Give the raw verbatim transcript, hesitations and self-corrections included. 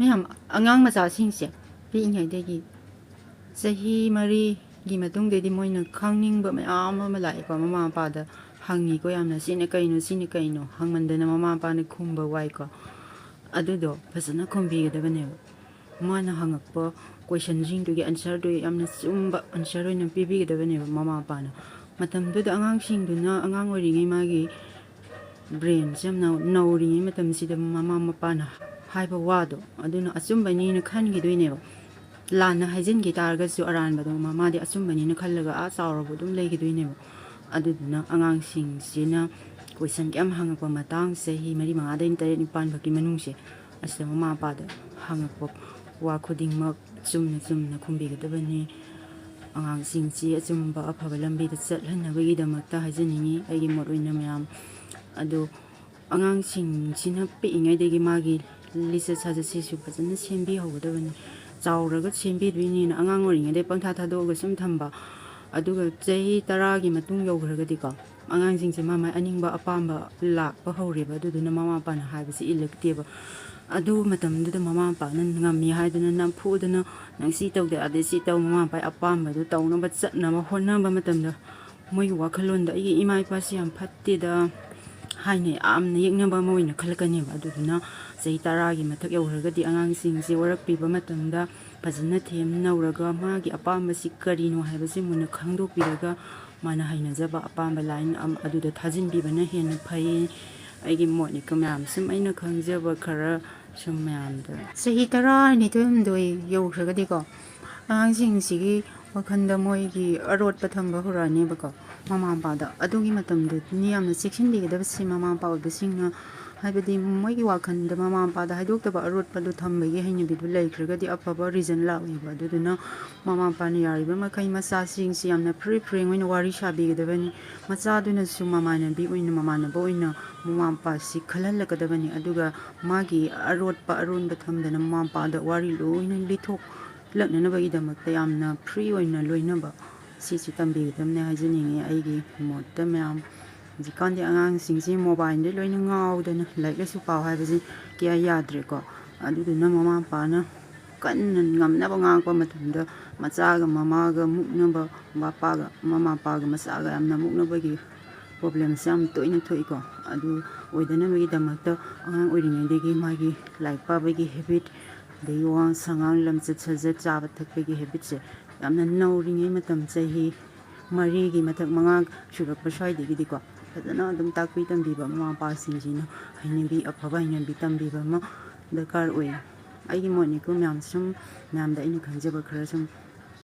ꯃꯌꯥꯝ, ꯑꯉꯥꯡ ꯃꯆꯥꯁꯤꯡꯁꯦ ꯄꯤꯛꯏꯉꯩꯗꯒꯤ ꯆꯍꯤ ꯃꯔꯤꯒꯤ ꯃꯇꯨꯡꯗꯩꯗꯤ ꯃꯣꯏꯅ ꯈꯪꯅꯤꯡꯕ ꯃꯌꯥꯝ ꯑꯃ ꯂꯥꯛꯑꯦꯀꯣ꯫ ꯃꯃꯥ ꯃꯄꯥꯗ ꯍꯪꯉꯤꯀꯣ ꯌꯥꯝꯅ, "ꯁꯤꯅ ꯀꯩꯅꯣ, ꯁꯤꯅ ꯀꯩꯅꯣ?" ꯍꯪꯃꯟꯗꯅ ꯃꯃꯥ ꯃꯄꯥꯅ ꯈꯨꯝꯕ ꯋꯥꯏꯀꯣ꯫ ꯑꯗꯨꯗꯣ ꯐꯖꯅ ꯈꯨꯝꯕꯤꯒꯗꯕꯅꯦꯕ꯫ ꯃꯥꯅ ꯍꯪꯉꯛꯄ questionꯁꯤꯡꯗꯨꯒꯤ answerꯗꯨ ꯌꯥꯝꯅ ꯆꯨꯝꯕ answer ꯑꯣꯏꯅ ꯄꯤꯕꯤꯒꯗꯕꯅꯦꯕ ꯃꯃꯥ ꯃꯄꯥꯅ꯫ ꯃꯇꯝꯗꯨꯗ ꯑꯉꯥꯡꯁꯤꯡꯗꯨꯅ, ꯑꯉꯥꯡ ꯑꯣꯏꯔꯤꯉꯩ ꯃꯥꯒꯤ brainꯁꯦ ꯌꯥꯝꯅ ꯅꯧꯔꯤꯉꯩ ꯃꯇꯝꯁꯤꯗ ꯃꯃꯥ ꯃꯄꯥꯅ ꯍꯥꯏꯕ ꯋꯥꯗꯣ ꯑꯗꯨꯅ ꯑꯆꯨꯝꯕꯅꯤꯅ ꯈꯟꯈꯤꯗꯣꯏꯅꯦꯕ꯫ ꯂꯥꯟꯅ ꯍꯥꯏꯖꯤꯟꯈꯤ ꯇꯥꯔꯒꯁꯨ ꯑꯔꯥꯟꯕꯗꯣ ꯃꯃꯥꯗꯤ ꯑꯆꯨꯝꯕꯅꯤꯅ ꯈꯜꯂꯒ ꯑꯥ ꯆꯥꯎꯔꯕ ꯑꯗꯨꯝ ꯂꯩꯈꯤꯗꯣꯏꯅꯦꯕ꯫ ꯑꯗꯨꯗꯨꯅ ꯑꯉꯥꯡꯁꯤꯡꯁꯤꯅ question ꯀꯌꯥꯝ ꯍꯪꯉꯛꯄ ꯃꯇꯥꯡ, ꯆꯍꯤ ꯃꯔꯤ ꯃꯉꯥꯗꯩꯅ ꯇꯔꯦꯠ ꯅꯤꯄꯥꯟ ꯐꯥꯎꯒꯤ ꯃꯅꯨꯡꯁꯦ, ꯑꯁꯤꯗ ꯃꯃꯥ ꯃꯄꯥꯗ ꯍꯪꯉꯛꯄ ꯋꯥ ꯈꯨꯗꯤꯡꯃꯛ ꯆꯨꯝꯅ ꯆꯨꯝꯅ ꯈꯨꯝꯕꯤꯒꯗꯕꯅꯤ꯫ ꯑꯉꯥꯡꯁꯤꯡꯁꯤ ꯑꯆꯨꯝꯕ ꯑꯐꯕ ꯂꯝꯕꯤꯗ ꯆꯠꯍꯟꯅꯕꯒꯤꯗꯃꯛꯇ ꯍꯥꯏꯖꯅꯤꯡꯉꯤ, ꯑꯩꯒꯤ ꯃꯣꯠ ꯑꯣꯏꯅ ꯃꯌꯥꯝ꯫ ꯑꯗꯣ ꯑꯉꯥꯡꯁꯤꯡꯁꯤꯅ ꯄꯤꯛꯏꯉꯩꯗꯒꯤ ꯃꯥꯒꯤ ꯂꯤꯆꯠ ꯁꯥꯖꯠꯁꯤꯁꯨ ꯐꯖꯅ ꯁꯦꯝꯕꯤꯍꯧꯒꯗꯕꯅꯤ꯫ ꯆꯥꯎꯔꯒ ꯁꯦꯝꯕꯤꯗꯣꯏꯅꯤꯅ ꯑꯉꯥꯡ ꯑꯣꯏꯔꯤꯉꯩꯗꯒꯤ ꯄꯪꯊꯥ ꯊꯥꯗꯣꯛꯑꯒ ꯁꯨꯝ ꯊꯝꯕ, ꯑꯗꯨꯒ ꯆꯍꯤ ꯇꯔꯥꯒꯤ ꯃꯇꯨꯡ ꯌꯧꯈ꯭ꯔꯒꯗꯤꯀꯣ, ꯑꯉꯥꯡꯁꯤꯡꯁꯦ ꯃꯥ ꯃꯥꯏ ꯑꯅꯤꯡꯕ ꯑꯄꯥꯝꯕ ꯂꯥꯛꯄ ꯍꯧꯔꯦꯕ꯫ ꯑꯗꯨꯗꯨꯅ ꯃꯃꯥ ꯃꯄꯥꯅ ꯍꯥꯏꯕꯁꯤ ꯏꯜꯂꯛꯇꯦꯕ꯫ ꯑꯗꯨ ꯃꯇꯝꯗꯨꯗ ꯃꯃꯥ ꯃꯄꯥꯅ ꯉꯝꯃꯤ ꯍꯥꯏꯗꯨꯅ ꯅꯝꯐꯨꯗꯅ "ꯅꯪ ꯁꯤ ꯇꯧꯗ ꯌꯥꯗꯦ, ꯁꯤ ꯇꯧ", ꯃꯃꯥ ꯃꯄꯥꯒꯤ ꯑꯄꯥꯝꯕꯗꯨ ꯇꯧꯅꯕ ꯆꯠꯅꯕ ꯍꯣꯠꯅꯕ ꯃꯇꯝꯗ, ꯃꯣꯏꯒꯤ ꯋꯥꯈꯜꯂꯣꯟꯗ "ꯑꯩꯒꯤ ꯏꯃꯥ ꯏꯄꯥꯁꯤ ꯌꯥꯝ ꯐꯠꯇꯦꯗ" ꯍꯥꯏꯅ ꯌꯥꯝꯅ ꯌꯦꯛꯅꯕ ꯑꯃ ꯑꯣꯏꯅ ꯈꯜꯂꯛꯀꯅꯦꯕ꯫ ꯑꯗꯨꯗꯨꯅ ꯆꯍꯤ ꯇꯔꯥꯒꯤ ꯃꯊꯛ ꯌꯧꯈ꯭ꯔꯒꯗꯤ ꯑꯉꯥꯡꯁꯤꯡꯁꯦ ꯋꯥꯔꯛꯄꯤꯕ ꯃꯇꯝꯗ ꯐꯖꯅ ꯊꯦꯝꯅꯧꯔꯒ ꯃꯥꯒꯤ ꯑꯄꯥꯝꯕꯁꯤ ꯀꯔꯤꯅꯣ ꯍꯥꯏꯕꯁꯤ ꯃꯨꯟꯅ ꯈꯪꯗꯣꯛꯄꯤꯔꯒ ꯃꯥꯅ ꯍꯩꯅꯖꯕ ꯑꯄꯥꯝꯕ line ꯑꯃ ꯑꯗꯨꯗ ꯊꯥꯖꯤꯟꯕꯤꯕꯅ ꯍꯦꯟꯅ ꯐꯩ꯫ ꯑꯩꯒꯤ ꯃꯣꯠꯅꯤꯀꯣ ꯃꯌꯥꯝ, ꯁꯨꯝ ꯑꯩꯅ ꯈꯪꯖꯕ ꯈꯔ ꯁꯨꯝ ꯃꯌꯥꯝꯗ꯫ ꯆꯍꯤ ꯇꯔꯥꯅꯤꯊꯣꯏ ꯍꯨꯝꯗꯣꯏ ꯌꯧꯈ꯭ꯔꯒꯗꯤꯀꯣ, ꯑꯉꯥꯡꯁꯤꯡꯁꯤꯒꯤ ꯋꯥꯈꯜꯗ ꯃꯣꯏꯒꯤ ꯑꯔꯣꯠꯄ ꯊꯝꯕ ꯍꯧꯔꯛꯑꯅꯦꯕꯀꯣ꯫ ꯃꯃꯥ ꯃꯄꯥꯗ ꯑꯗꯨꯒꯤ ꯃꯇꯝꯗꯨꯅꯤ ꯌꯥꯝꯅ ꯆꯦꯛꯁꯤꯟꯕꯤꯒꯗꯕꯁꯤ ꯃꯃꯥ ꯃꯄꯥ ꯑꯣꯏꯕꯁꯤꯡꯅ, ꯍꯥꯏꯕꯗꯤ ꯃꯣꯏꯒꯤ ꯋꯥꯈꯜꯗ ꯃꯃꯥ ꯃꯄꯥꯗ ꯍꯥꯏꯗꯣꯛꯇꯕ ꯑꯔꯣꯠꯄꯗꯨ ꯊꯝꯕꯒꯤ ꯍꯩꯅꯕꯤꯗꯨ ꯂꯩꯈ꯭ꯔꯒꯗꯤ ꯑꯐꯕ result ꯂꯥꯛꯑꯣꯏꯕ꯫ ꯑꯗꯨꯗꯨꯅ ꯃꯃꯥ ꯃꯄꯥꯅ ꯌꯥꯔꯤꯕ ꯃꯈꯩ ꯃꯆꯥꯁꯤꯡꯁꯤ ꯌꯥꯝꯅ free ꯐ꯭ꯔꯦꯡ ꯑꯣꯏꯅ ꯋꯥꯔꯤ ꯁꯥꯕꯤꯒꯗꯕꯅꯤ꯫ ꯃꯆꯥꯗꯨꯅꯁꯨ ꯃꯃꯥꯟꯅꯕꯤ ꯑꯣꯏꯅ, ꯃꯃꯥꯟꯅꯕ ꯑꯣꯏꯅ ꯃꯃꯥ ꯃꯄꯥꯁꯤ ꯈꯜꯍꯜꯂꯛꯀꯗꯕꯅꯤ꯫ ꯑꯗꯨꯒ ꯃꯥꯒꯤ ꯑꯔꯣꯠꯄ ꯑꯔꯣꯟꯕ ꯊꯝꯗꯅ ꯃꯃꯥ ꯃꯄꯥꯗ ꯋꯥꯔꯤ ꯂꯣꯏꯅ ꯂꯤꯊꯣꯛꯂꯛꯅꯅꯕꯒꯤꯗꯃꯛꯇ ꯌꯥꯝꯅ free ꯑꯣꯏꯅ ꯂꯣꯏꯅꯕ ꯁꯤꯁꯤ ꯇꯝꯕꯤꯒꯗꯕꯅꯦ ꯍꯥꯏꯖꯅꯤꯡꯉꯤ꯫ ꯑꯩꯒꯤ ꯃꯣꯠꯇ ꯃꯌꯥꯝ, ꯍꯧꯖꯤꯛꯀꯥꯟꯗꯤ ꯑꯉꯥꯡꯁꯤꯡꯁꯤ mobileꯗ ꯂꯣꯏꯅ ꯉꯥꯎꯗꯅ ꯂꯥꯏꯔꯤꯛ ꯂꯥꯏꯁꯨ ꯄꯥꯎ ꯍꯥꯏꯕꯁꯤ ꯀꯌꯥ ꯌꯥꯗ꯭ꯔꯦꯀꯣ꯫ ꯑꯗꯨꯗꯨꯅ ꯃꯃꯥ ꯃꯄꯥꯅ ꯀꯟꯅ ꯉꯝꯅꯕ ꯉꯥꯡꯉꯛꯄ ꯃꯇꯝꯗ ꯃꯆꯥꯒ ꯃꯃꯥꯒ ꯃꯨꯛꯅꯕ, ꯃꯄꯥꯒ, ꯃꯃꯥ ꯃꯄꯥꯒ ꯃꯆꯥꯒ ꯌꯥꯝꯅ ꯃꯨꯛꯅꯕꯒꯤ problemꯁꯦ ꯌꯥꯝ ꯇꯣꯏꯅ ꯊꯣꯛꯏꯀꯣ꯫ ꯑꯗꯨ ꯑꯣꯏꯗꯅꯕꯒꯤꯗꯃꯛꯇ ꯑꯉꯥꯡ ꯑꯣꯏꯔꯤꯉꯩꯗꯒꯤ ꯃꯥꯒꯤ ꯂꯥꯏꯔꯤꯛ ꯄꯥꯕꯒꯤ habit, ꯑꯗꯒꯤ ꯋꯥꯉꯥꯡ ꯁꯉꯥꯡ, ꯂꯝꯆꯠ ꯁꯥꯖꯠ, ꯆꯥꯕ ꯊꯛꯄꯒꯤ habitꯁꯦ ꯌꯥꯝꯅ ꯅꯧꯔꯤꯉꯩ ꯃꯇꯝ, ꯆꯍꯤ ꯃꯔꯤꯒꯤ ꯃꯊꯛ, ꯃꯉꯥ ꯁꯨꯔꯛꯄ ꯁ꯭ꯋꯥꯏꯗꯒꯤꯗꯤꯀꯣ, ꯐꯖꯅ ꯑꯗꯨꯝ ꯇꯥꯛꯄꯤ ꯇꯝꯕꯤꯕ, ꯃꯃꯥ ꯃꯄꯥꯁꯤꯡꯁꯤꯅ ꯍꯩꯅꯕꯤ, ꯑꯐꯕ ꯍꯩꯅꯕꯤ ꯇꯝꯕꯤꯕ ꯑꯃ ꯗꯔꯀꯥꯔ ꯑꯣꯏ꯫ ꯑꯩꯒꯤ ꯃꯣꯠꯅꯤꯀꯣ ꯃꯌꯥꯝ, ꯁꯨꯝ ꯃꯌꯥꯝꯗ ꯑꯩꯅ ꯈꯪꯖꯕ ꯈꯔ ꯁꯨꯝ